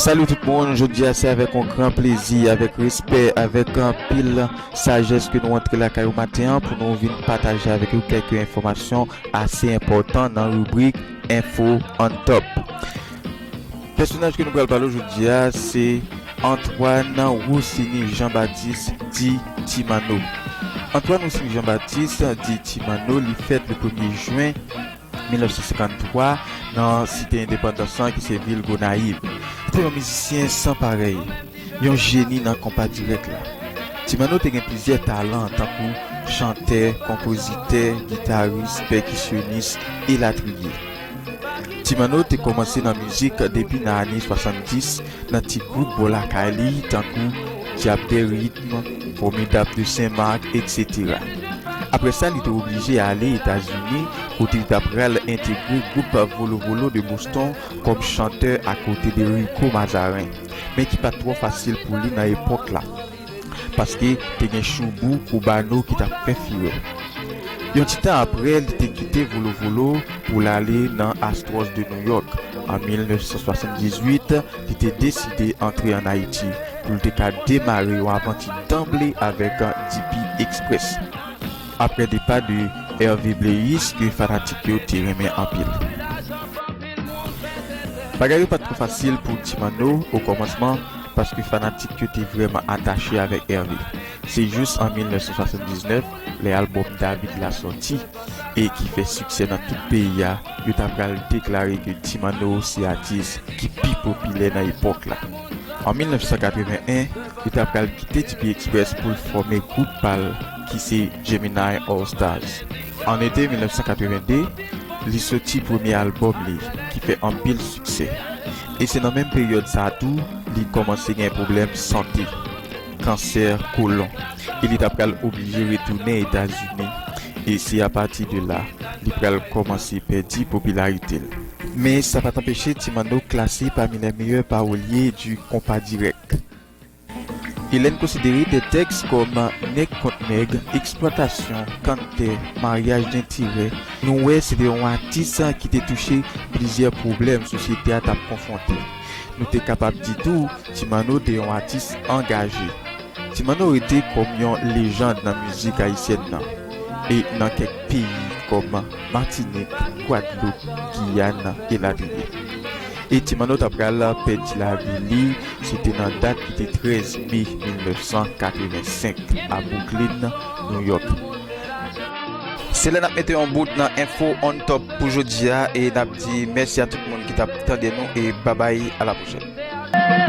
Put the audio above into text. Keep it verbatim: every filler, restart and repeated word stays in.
Salut tout moun, jodi a se avèk yon gran plezi, avèk respè, avèk anpil sajès ke nou antre lakay ou maten an pou nou vin pataje avèk ou kèk enfòmasyon ase enpòtan nan ribrik Info on Top. Pèsonaj ke nou pral pale jodi a se Antoine Rosiny Jean Baptiste di Timano. Antoine Rosiny Jean Baptiste di Timano, li fèt le premye jen mil nèf san senkanntwa nan site endepandans lan ki se vil Gonayiv. Li te yon mizisyen san parèy, yon jeni nan konpa dirèk la. Timano te gen plizyè talan tankou chantè, konpozitè, gitaris, pèkisyonis, elatriye. Timano te kòmanse nan mizik depi nan ane swasanndis nan ti gwoup bò lakay li tankou Dyab dè Ritm, Fòmidab de Sen Mak, etsetera. Apre sa, li te oblije ale Etazini, kote li ta pral entegre gwoup Volo Volo de Boston kòm chantè akote de Rico Mazaren, men ki pa t twò fasil pou li nan epòk la, paske te gen Choubou Koubano ki t ap fè firè. Yon ti tan apre, li te kite Volo Volo pou l ale nan Astros de New York. An mil nèf san swasanndizwit, li te deside antre ann Ayiti pou l te ka demare yon avanti danble avèk D P Express. Apre depa de Hervé Bléus ke fanatik yo te renmen anpil. Bagay yo pa t twò fasil pou Timano o kòmansman, paske fanatik yo te vrèman atache avèk Hervé. Se jis an mil nèf san swasanndizèt, lè albòm David la sòti e ki fè siksè nan tout peyi a, yo ta pral deklare ke Timano se atis ki pi popilè nan epòk la. An mil nèf san katreven en, li ta pral kite D P Express pou l fòme gwoup pa l ki se Gemini All Stars. An ete mil nèf san katreven de, li soti premye albòm li ki fè anpil siksè. E se nan menm peryòd sa a tou, li kòmanse gen pwoblèm sante, kansè kolon. E li ta pral oblije retounen Etazini. E se apati de la, li pral kòmanse pèdi popilarite l. Men sa pa t anpeche Timano klase pami les meilleurs paroliers du konpa dirèk. E lè n konsidere de tèks kòm nèg kont nèg, eksplwatasyon, kanntè, maryaj denterè, nou wè se te yon atis ki te touche plizyè pwoblèm sosyete a t ap konfwonte. Nou te kapab di tou, Timano te yon atis angaje. Timano rete kòm yon lejand nan mizik ayisyèn nan, e nan kèk peyi kòm Matinik, Gwadloup, Giyàn, elatriye. E Timano ta pral pèdi lavi li, se te nan dat ki te trèz me mil nèf san katreven senk a Brooklyn, New York. Se la n ap mete yon bout nan Info on Top pou jodi a, e n ap di mèsi a tout moun ki t ap tande nou, e babay, a la pwochèn.